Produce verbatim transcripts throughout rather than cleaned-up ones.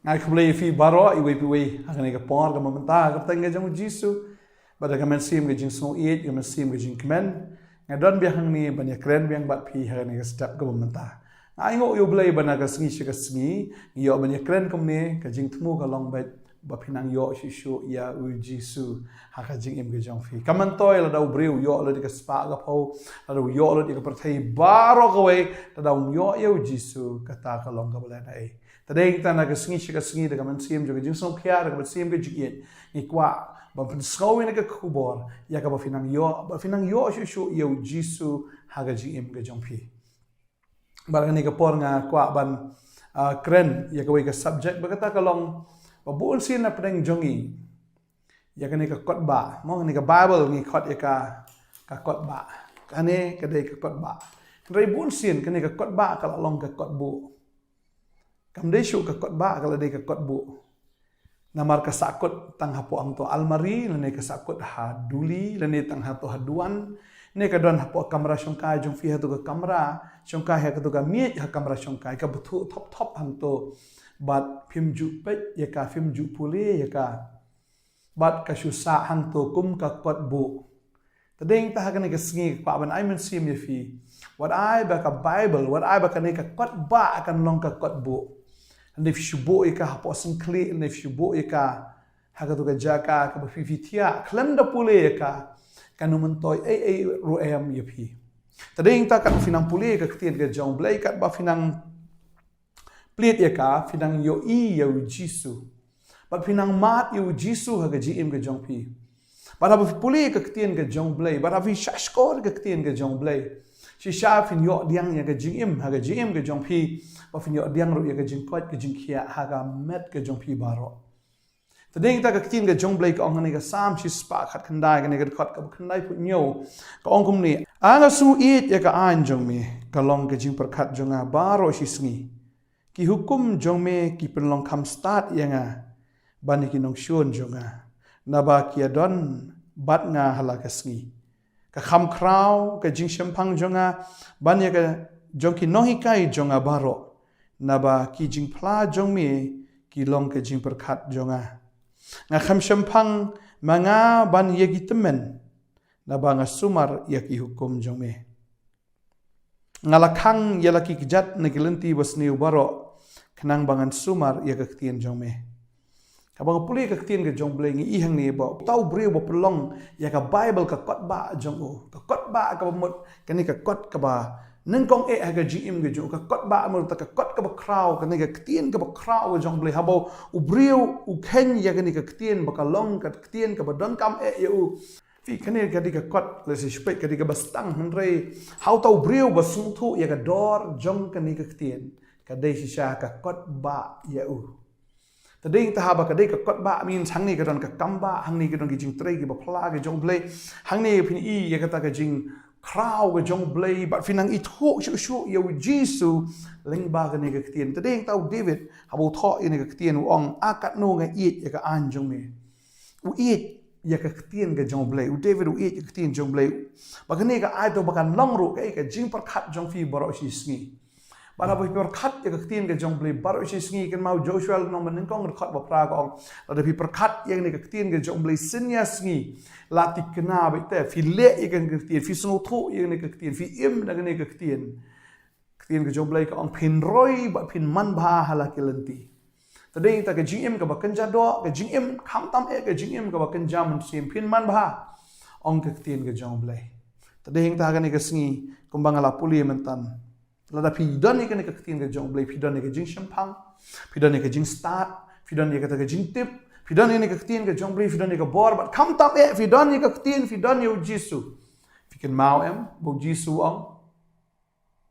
Nga ai khublei ïa phi baroh, iwei pa iwei, ha kane ka por kaba mynta, ha ka kyrteng ka jong u Jisu. Bad da ka mynsiem ka jingsngewieit, ka mynsiem ka jingkmen, nga don biang hangne ban ïakren biang bad phi ha kane ka step kaba mynta. Nga ainguh ïa u Blei ba na ka sngi sha ka sngi ngi ïoh ban ïakren kumne, ka jingthmu ka long beit ba phin nang ïoh shuh shuh ïa u Jisu ha ka jingim ka jong phi. Kam myntoi lada u briew u ïoh lut ïa ka spah ka phew, lada u ïoh lut ïa ka pyrthei baroh kawei, lada um ïoh ïa u Jisu, kata ka long kaba lehnohei. Te dei nangta na ka sngi sha ka sngi, da ka mynsiem jong ka jingsngewkhia, da ka mynsiem ka jingïeit, ngi kwah ban pynsngew ïa kane ka khubor, ïa kaba phin nang ïoh, ba phin nang ïoh shuh shuh ïa u Jisu ha ka jingim ka jong phi. Bad kane ka por nga kwah ban, ah, kren ïa kawei ka subject, ba kata ka long ba bun sien na pdeng jong ngi, ïa kane ka kot bah. Mo, kane ka Bible ngi khot ïa ka, ka kot bah. Kane ka dei ka kot bah. Hynrei bun sien kane ka kot bah ka la long ka kot buh. Kam dei shuh ka kot bah, ka la dei ka kot buh. Namar ka sahkut tang hapoh hangto almari, lane ka sahkut ha duli, lane tang hato ha duwan, ne ka don hapoh kamra shongkai jong phi, hato ka kamra shongkai, hato ka miej ha kamra shongkai, ka bthuh thop thop hangto. Bad phim ju peit ïa ka, phim ju pule ïa ka. Bad ka shu sah hangto kum ka kot buh. Te dei nangta ha kane ka sngi nga kwah ban ai mynsiem ïa phi, wat ai ba ka Bible, wat ai ba kane ka kot bah kan long ka kot buh. Hynrei phi shu buh ïa ka hapoh syngkhlieh, hynrei phi shu buh ïa ka ha kato ka jaka kaba phi, phi thiah khlem da pule ïa ka, kan ym myntoi ei ei ruh em ïa phi. Te dei nangta katba phi nang pule ïa ka ktien ka jong u Blei, katba phi nang plied ïa ka, phi nang ïohi ïa u Jisu. Bad phi nang mad ïa u Jisu ha ka jingim ka jong phi. Bad haba phi pule ïa ka ktien ka jong u Blei, bad haba phi shahshkor ïa ka ktien ka jong u Blei, shisha phin ïoh pdiang ïa ka jingim ha ka jingim ka jong phi. Bad phin ïoh pdiang ruh ïa ka jingkoit ka jingkhiah ha ka met ka jong phi baroh. Te dei nangta ka ktien ka jong u Blei ka ong ha kane ka Salm shispah khatkhyndai, kane ka dkhot kaba khyndaiphew hynñiew, ka ong kumne: A nga sngewieit ïa ka aiñ jong me, ka long ka jingpyrkhat jong nga baroh shisngi. Ki hukum jong me ki pynlong kham stad ïa nga ban ïa ki nongshun jong nga, naba ki ïadon bad nga ha la ka sngi. Ka kham khraw ka jingshemphang jong nga ban ïa ka jong ki nonghikai jong nga baroh, naba ki jingphla jong me ki long ka jingpyrkhat jong nga. Nga kham shemphang ma nga ban ïa ki tymmen, naba nga sumar ïa ki hukum jong me. Nga la khang ïa la ki kjat na ki lynti basniew baroh, khnang ba ngan sumar ïa ka ktien jong me. Haba nga pule ka ktien ka jong u Blei, ngi i hangne ba uta u briew ba pynlong ïa ka Bible ka kot bah jong u, ka kot bah kaba mut kane ka kot kaba nyngkong eh ha ka jingim ka jong u, ka kot bah mut ka kot kaba khraw, kane ka ktien kaba khraw ka jong u Blei. Haba u briew u kheiñ ïa kane ka ktien ba ka long ka ktien kaba donkam eh ïa u, phi, kane ka dei ka kot, lehse shu peit ka dei kaba stang, hynrei ha uta u briew ba sngewthuh ïa ka dor jong kane ka ktien, ka dei shisha ka kot bah ïa u. Te dei nangta haba ka dei ka kot bah, means hangne ka don ka kam bah, hangne ka don ki jingtrei kiba phla ka jong u Blei, hangne phin i ïa kata ka jingkhraw ka jong u Blei, bad phin nang ithuh shuh shuh ïa u Jisu lyngba kane ka ktien. Te dei nangta u David, haba u thoh ïa kane ka ktien, u ong: A katno nga ïeit ïa ka aiñ jong me. U ïeit ïa ka ktien ka jong u Blei. U David u ïeit ïa ka ktien jong u Blei. Ba kane ka ai to ba kan long ruh kaei ka jingpyrkhat jong phi baroh shisngi. Bad haba phi pyrkhat ïa ka ktien ka jong u Blei baroh shisngi, kynmaw Joshua lynnong ba nyngkong dkhot ba phra ka ong: Lada phi pyrkhat ïa kane ka ktien ka jong u Blei synñia sngi, la thikna beit te, phi leh ïa kane ka ktien, phi sngewthuh ïa kane ka ktien, phi im da kane ka ktien. Ktien ka jong u Blei ka ong phin roi bad phin manbha ha la ki lynti. Te dei nangta ka jingim kaba kynja doh, ka jingim khamtam eh, ka jingim kaba kynja mynsiem, phin manbha, ong ka ktien ka jong u Blei. Te dei nangta ha kane ka sngi, kumba nga la pule mynta, lada phi don ïa kane ka ktien ka jong u Blei, phi don ïa ka jingshemphang, phi don ïa ka jingstad, phi don ïa kata ka jingtip, phi don ïa kane ka ktien ka jong u Blei, phi don ïa ka bor, bad khamtam eh phi don ïa ka ktien, phi don ïa u Jisu. Phi kynmaw em ba u Jisu u ong: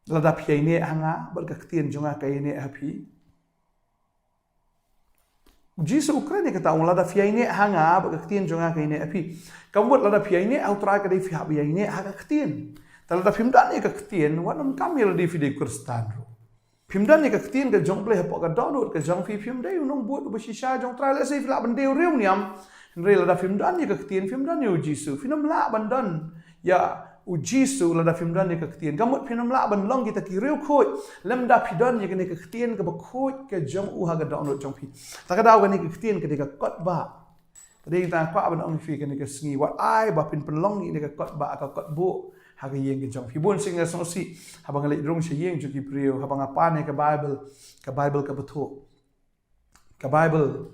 Lada phi ïaineh ha nga bad ka ktien jong nga ka ïaineh ha phi. U Jisu u kren ïa kata, u ong: Lada phi ïaineh ha nga bad ka ktien jong nga ka ïaineh ha phi. Ka mut lada phi ïaineh ha u Trai ka dei phi hap ïaineh ha ka ktien. Te lada phim don ïa ka ktien, wat nym kam ïa lade phi dei Khristan ruh. Phim don ïa ka ktien ka jong u Blei hapoh ka dohnud ka jong phi, phim dei u nongbud uba shisha jong u Trai. Lehse phi lah ban dei u riewniam, hynrei lada phim don ïa ka ktien, phim don ïa u Jisu, phin ym lah ban don ïa U Jisu, lada phim don ïa ka ktien, ka mut phim lah ban long kita ki riewkhuid lymda phi don ïa kane ka ktien kaba khuid ka jong u ha ka dohnud jong phi. Ta ka daw kane ka ktien ka dei ka kot ba. Ka dei tang kwah ban ong ïa phi kane ka sngi, wat ai ba phin pynlong ïa ka kot ba, ka kot buh ha ka ïing ka jong phi. Bun sien nga sngewsih haba nga leit rung sha ïing jong ki briew, haba nga pan ïa ka Bible, ka Bible kaba thuh. Ka Bible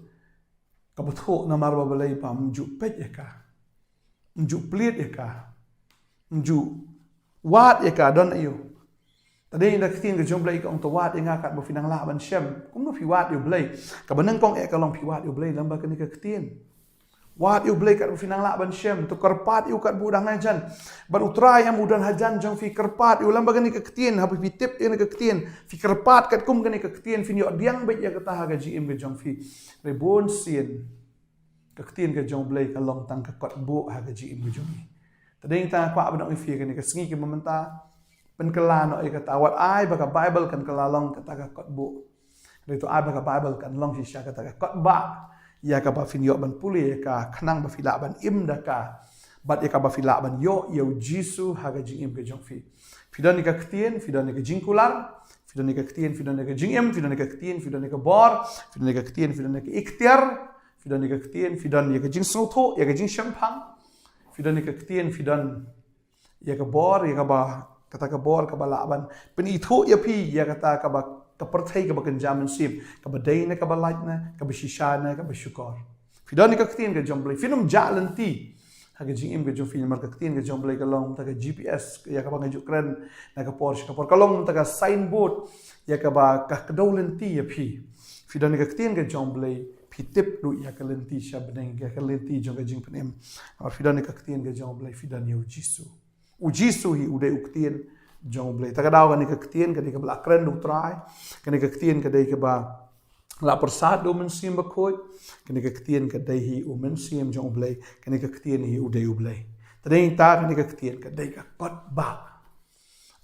kaba thuh, namar ba balei? Ba ym ju peit ïa ka, ym ju plied ïa ka, ym ju wad ïa ka, don aiu. Ta dei da ka ktien ka jong Blei ka ong, to wad ïa nga katba phi nang lah ban shem. Kumno phi wad ïa u Blei? Kaba nyngkong eh ka long phi wad ïa u Blei lyngba kane ka ktien. Wad ïa u Blei katba phi nang lah ban shem, to kyrpad ïa u katba u dang hajan. Bad u Trai em u don hajan jong phi, kyrpad ïa u lyngba kane ka ktien, haba phi tip ïa kane ka ktien, phi kyrpad katkum kane ka ktien, phin ïoh pdiang beit ïa kata ha ka jingim ka jong phi. Hynrei bun sien ka ktien ka jong Blei ka long tang ka kot buh ha ka jingim ka jong ngi. Ta dei tang kwah ban ong ïa phi kane ka sngi, ka mynta pynkylla noh ïa kata, wat ai ba ka Bible kan kylla long kata ka kot buh. Hynrei to ai ba ka Bible kan long shisha kata ka kot ba, ïa kaba phin ïoh ban pule ïa ka, khnang ba phi lah ban im da ka, bad ïa kaba phi lah ban ïoh ïa u Jisu ha ka jingim ka jong phi. Phi don ïa ka ktien, phi don ïa ka jingkular. Phi don ïa ka ktien, phi don ïa ka jingim. Phi don ïa ka ktien, phi don ïa ka bor. Phi don ïa ka ktien, phi don ïa ka iktiar. Phi don ïa ka ktien, phi don ïa ka jingsngewthuh, ïa ka jingshemphang. Phi don ïa ka ktien, phi don ïa ka bor, ïa kaba, kata ka bor kaba lah ban pynithuh ïa phi ïa kata kaba, ka pyrthei kaba kynja mynsiem, kaba dei ne kaba lait ne, kaba shisha ne, kaba shukor. Phi don ïa ka ktien ka jong Blei, phin ym jah lynti ha ka jingim ka jong phi, namar ka ktien ka jong Blei ka long mynta ka G P S ïa kaba nga ju kren na ka por sha ka por, ka long mynta ka signboard ïa kaba ka kdew lynti ïa phi. Phi don ïa ka ktien ka jong Blei, phi tip ruh ïa ka lynti sha bneng, ïa ka lynti jong ka jingpynim. Namar phi don ïa ka ktien ka jong Blei, phi don ïa u Jisu. U Jisu hi u dei u ktien jong u Blei. Ta ka daw kane ka ktien ka dei kaba la kren da u Trai. Kane ka ktien ka dei kaba la pyrsad da u Mynsiem Bakhuid. Kane ka ktien ka dei hi u Mynsiem jong u Blei. Kane ka ktien hi u dei u Blei. Ta dei ta kane ka ktien ka dei ka kot ba.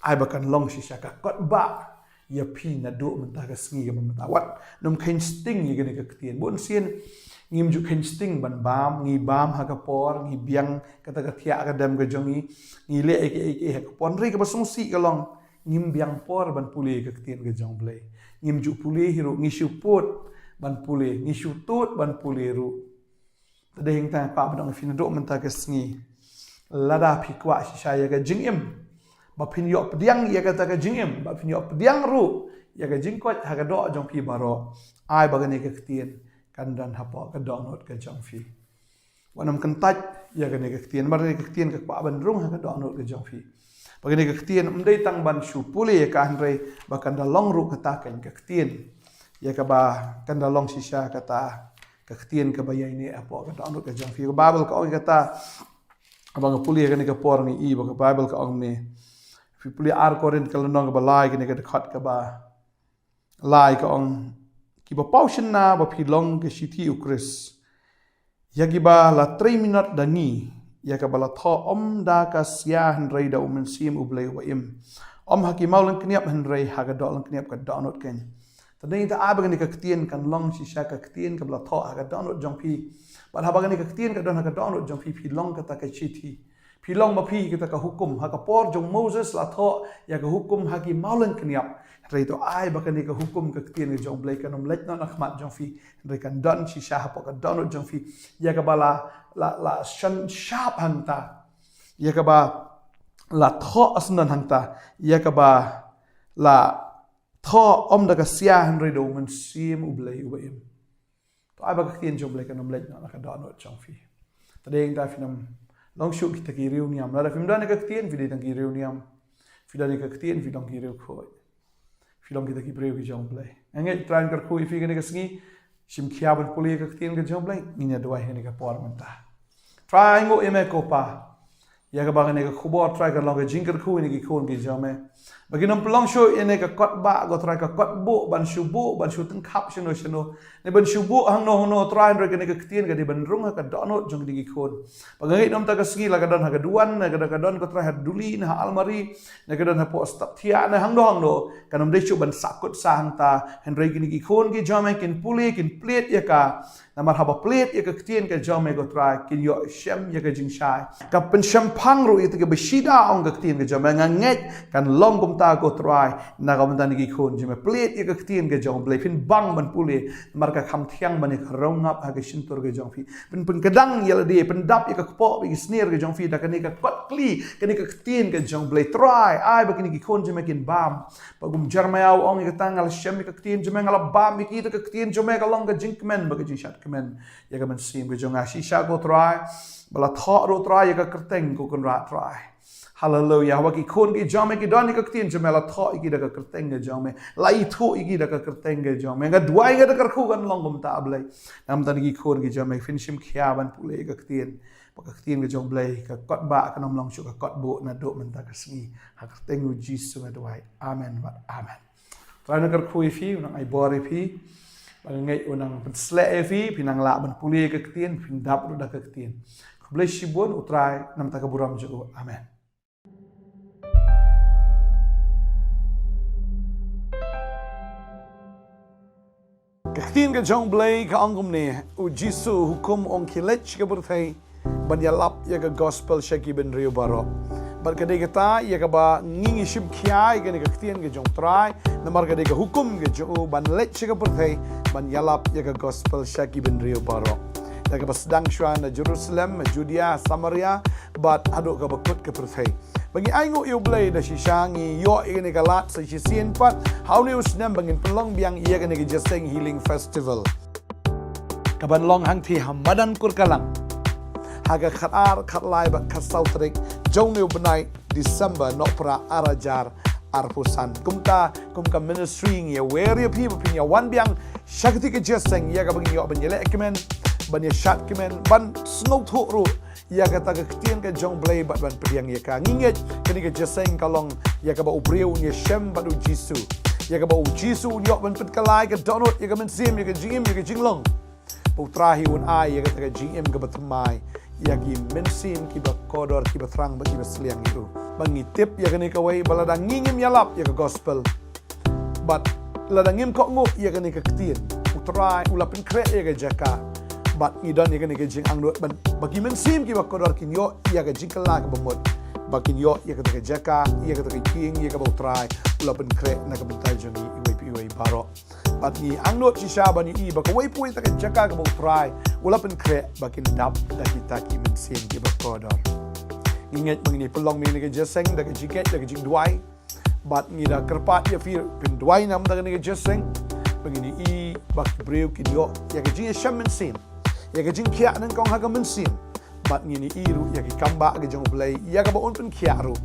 Ai ba kan long shisha ka kot ba ïa phi naduh mynta ka sngi, ka mynta wat nym kheiñ sting ïa kane ka ktien. Bun sien ngim ju kheiñ sting ban bam, ngi bam ha ka por, ngi biang kata ka thiah ka dem ka jong ngi, ngi leh ïa kiei kiei ha ka por. Hynrei kaba sngewsih ka long, ngim biang por ban pule ïa ka ktien ka jong Blei. Ngim ju pule hi ruh, ngi shu put ban pule, ngi shu tut ban pule ruh. Ta dei hangta pat ba dang phi naduh mynta ka sngi, lada phi kwah shisha ïa ka jingim, ba phin ïoh pdiang ïa kata ka jingim, ba phin ïoh pdiang ruh ïa ka jingkoit ha ka doh jong phi baroh, ai ba kane ka ktien kan don hapoh ka dohnud ka jong phi. Wat nym kyntait ïa kane ka ktien, namar kane ka ktien ka kwah ban rung ha ka dohnud ka jong phi. Ba kane ka ktien ym dei tang ban shu pule ïa ka, hynrei ba kan da long ruh kata ka ktien ïa kaba kan da long shisha kata ka ktien kaba ïaineh hapoh ka dohnud ka jong phi. Ka Baibl ka ong ïa kata, haba nga pule ïa kane ka por nga i ba ka Baibl ka ong ne, phi pule Ar Korinth ka lynnong kaba lai, kane ka dkhot kaba lai ka ong, kiba paw shynna ba phi long ka shithi u Khrist, ïa kiba la trei minot da ngi, ïa kaba la thoh ym da ka sia hynrei da u Mynsiem u Blei uba im, ym ha ki maw lyngkniap hynrei ha ka doh lyngkniap ka dohnud keiñ. Ta dei ta ai ba kane ka ktien kan long shisha ka ktien kaba la thoh ha ka dohnud jong phi. Bad haba kane ka ktien ka don ha ka dohnud jong phi, phi long kata ka shithi. Phi long ma phi kata ka hukum. Ha ka por jong Moses la thoh ïa ka hukum ha ki maw lyngkniap. Hynrei to ai ba kane ka hukum ka ktien ka jong Blei kan ym leit noh na khmat jong phi, hynrei kan don shisha hapoh ka dohnud jong phi, ïa kaba la, la, la shan shap hangta, ïa kaba la thoh asnan hangta, ïa kaba la thoh ym da ka sia hynrei da u Mynsiem u Blei uba im. To ai ba ka ktien jong Blei kan ym leit noh na ka dohnud jong phi. Ta dei hangta phin ym long shuh kita ki riewniam. Lada phim don ïa ka ktien phi dei tang ki riewniam. Phi don ïa ka ktien phi long ki riewkhuid. Phi long kita ki briew ki jong Blei. Nga ngeit Trai un kyrkhu ïa phi kane ka sngi. Shim khia ban pule ïa ka ktien ka jong Blei. Ngin ïa duwai ha kane ka por mynta. Trai, nguh ïa me ko Pa, ïa kaba kane ka khubor Trai kan long ka jingkyrkhu ïa kine ki khun ki jong me, ba kin ym pynlong shuh ïa kane ka kot ba, ko Trai, ka kot buh ban shu buh, ban shu tyngkhap shano shano, ne ban shu buh hangno hangno Trai, hynrei kane ka ktien ka dei ban rung ha ka dohnud jong kine ki khun. Ba nga ngeit na mynta ka sngi la ka don ha ka duwan, ne ka don, ka don ko Trai ha duli, ne ha almari, ne ka don hapoh step thiah, ne hangno hangno, kan ym dei shuh ban sahkut sah hangta, hynrei kine ki khun ki jong me kin pule, kin plied ïa ka. Namar haba plied ïa ka ktien ka jong me ko Trai, kin ïoh shem ïa ka jingshai, ka pynshemphang Phang ruh ïa kata kaba shida, ong ka ktien ka jong me, nga ngeit kan long kumta ko Trai, na ka bynta na ki khun jong me. Plie ïa ka ktien ka jong U Blei, phin bang ban pule, namar ka kham thiang ban ïa ka rong ap ha ka shyntur ka jong phi. Phin, phin pynkdang ïa lade, pyndap ïa ka kpoh bad ïa ka snier ka jong phi da kane ka kot kli, kane ka ktien ka jong U Blei. Trai, ai ba kine ki khun jong me kin bam. Ba kum Jeremiah u ong ïa kata, nga la shem ïa ka ktien jong me, nga la bam ïa ki, te ka ktien jong me ka long ka jingkmen bad ka jingshad kmen ïa ka mynsiem ka jong nga. Shisha ko Trai, ba la thoh ruh Trai ïa ka kyrteng ko Kynrad Trai. Haleluia. Ba ki khun ki jong me ki don ïa ka ktien jong me, la thoh ïa ki da ka kyrteng ka jong me, la ithuh ïa ki da ka kyrteng ka jong me. Nga duwai, nga da kyrkhu kan long kumta Blei. Na ka bynta na ki khun ki jong me, phin shim khia ban pule ïa ka ktien. Ba ka ktien ka jong U Blei, ka kot ba kan ym long shuh ka kot buh naduh mynta ka sngi. Ha ka kyrteng U Jisu nga duwai. Amen bad amen. Trai un nang kyrkhu ïa phi, un nang ai bor ïa phi. Ba nga ngeit un nang pynsleh ïa phi, phin nang lah ban pule ïa ka ktien, phin dap ruh da ka ktien. Khublei shibun, U Trai un nang ïa kyrkhu ïa phi. Amen. Ka ktien ka jong U Blei ka ong kumne, U Jisu u hukum, ong, khie leit sha ka pyrthei ban ïalap ïa ka gospel sha ki bynriew baroh. Bad ka dei kata ïa kaba ngi ngi shim khia ïa kane ka ktien ka jong U Trai, namar ka dei ka hukum ka jong u ban leit sha ka pyrthei ban ïalap ïa ka gospel sha ki bynriew baroh. Da kaba sdang shuwa na Jerusalem, Judea, Samaria, bad haduh kaba kut ka pyrthei. Ba ngi ainguh ïa U Blei, da shisha ngi ïoh ïa kane ka lad sa shisien pat ha une u snem ba ngin pynlong biang ïa kane ka Jingïaseng Healing Festival, kaban long hangtei ha madan Kurkalang ha ka khatar, khatlai bad khatsaw tarik jong une u bnai December, nohprah ar hajar arphew san. Kumta kum ka ministry ngi ïawer ïa phi ba phin ïa wan biang sha katei ka jingïaseng, ïa kaba ngin ïoh ban ïaleh kmen, ban ïashad kmen, ban sngewthuh ruh ïa kata ka ktien ka jong U Blei bad ban pdiang ïa ka. Ngi ngeit kane ka jingïaseng ka long ïa kaba u briew un ïashem bad U Jisu, ïa kaba U Jisu un ïoh ban pynkylla ïa ka dohnud, ïa ka mynsiem, ïa ka jingim, ïa ka jinglong. Ba U Trai hi un ai ïa kata ka jingim kaba thymmai ïa ki mynsiem kiba kordor, kiba thrang bad kiba sliang ïa u. Ba ngi tip ïa kane kawei, ba lada ngi ngim ïalap ïa ka gospel, bad lada ngim kohnguh ïa kane ka ktien, U Trai u la pynkhreh ïa ka jaka. Bad ngi don ïa kane ka jingangnud ban, ba ki mynsiem kiba kordor kin ïoh ïa ka jingkylla kaba mut, ba kin ïoh ïa kata ka jaka, ïa kata ka ïing, ïa kaba U Trai u la pynkhreh na ka bynta jong ngi iwei pa iwei baroh. Bad ngi angnud shisha ban ïohi ba kawei pa kawei kata ka jaka kaba U Trai u la pynkhreh ba kin dap da kita ki mynsiem kiba kordor. Ngi ngeit ba ngin ïa pynlong ïa kane ka jingïaseng da ka jingngeit, da ka jingduwai. Bad ngi da kyrpad ïa phi phin duwai namar kane ka jingïaseng, ba ngin ïohi ba ki briew kin ïoh ïa ka jingïashem mynsiem, ïa ka jingkhiah nyngkong ha ka mynsiem. Bad ngin ïohi ruh ïa ki kambah ka jong U Blei, ïa kaba un pynkhiah ruh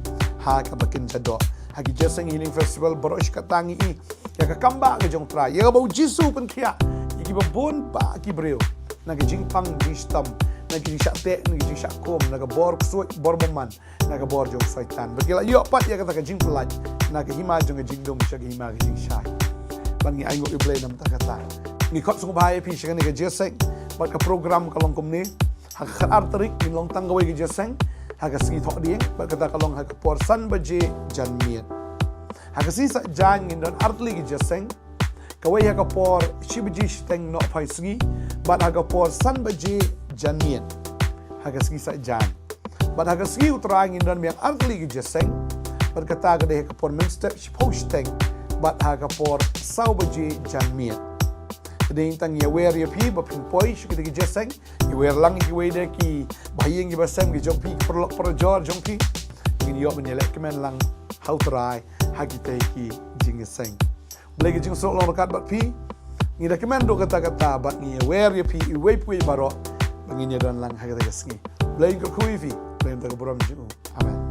ha kaba kin jadoh. Ha ki Jingïaseng Healing Festival baroh shi katta ngi ïohi ïa ka kambah ka jong U Trai, ïa kaba U Jisu u pynkhiah ïa kiba bun bah ki briew na ka jingpang jingshitom, na ka jingshah teh, na ka jingshah kum, na ka bor ksuid bor bymman, na ka bor jong u Soitan. Bad ki la ïoh pat ïa kata ka jingpyllait na ka hima jong ka jingdum sha ka hima ka jingshai. Bad ngi ainguh ïa U Blei namar kata. Ngi khot sngewbha ïa phi sha kane ka jingïaseng. Bad ka program ka long kumne: ha ka khatar tarik ngin long tang kawei ka jingïaseng ha ka sngi Thohdieng, bad kata ka long ha ka por san baje janmiet. Ha ka sngi Saitjaiñ ngin don artylli ka jingïaseng, kawei ha ka por shi baje shiteng nohphai sngi, bad ha ka por san baje janmiet ha ka sngi Saitjaiñ. Bad ha ka sngi U Trai ngin don biang artylli ka jingïaseng, bad kata ka dei ha ka por mynstep shiphew shiteng, bad ha ka por saw baje janmiet. Te dei tang ïawer ïa phi ba phin poi sha kita ki jingïaseng, ïawer lang ïa kiwei de ki bahaïing ki bahasem ki jong phi, ki paralok parajor jong phi, ngin ïoh ban ïaleh kmen lang ha U Trai ha kita ki jingïaseng. Blei ka jingsuk long ryngkat bad phi. Ngi da kmen ruh katta katta bad ngi ïawer ïa phi iwei pa iwei baroh ba ngin ïa don lang ha kata ka sngi. Blei un kyrkhu ïa phi, Blei un da ka burom jong u. Amen.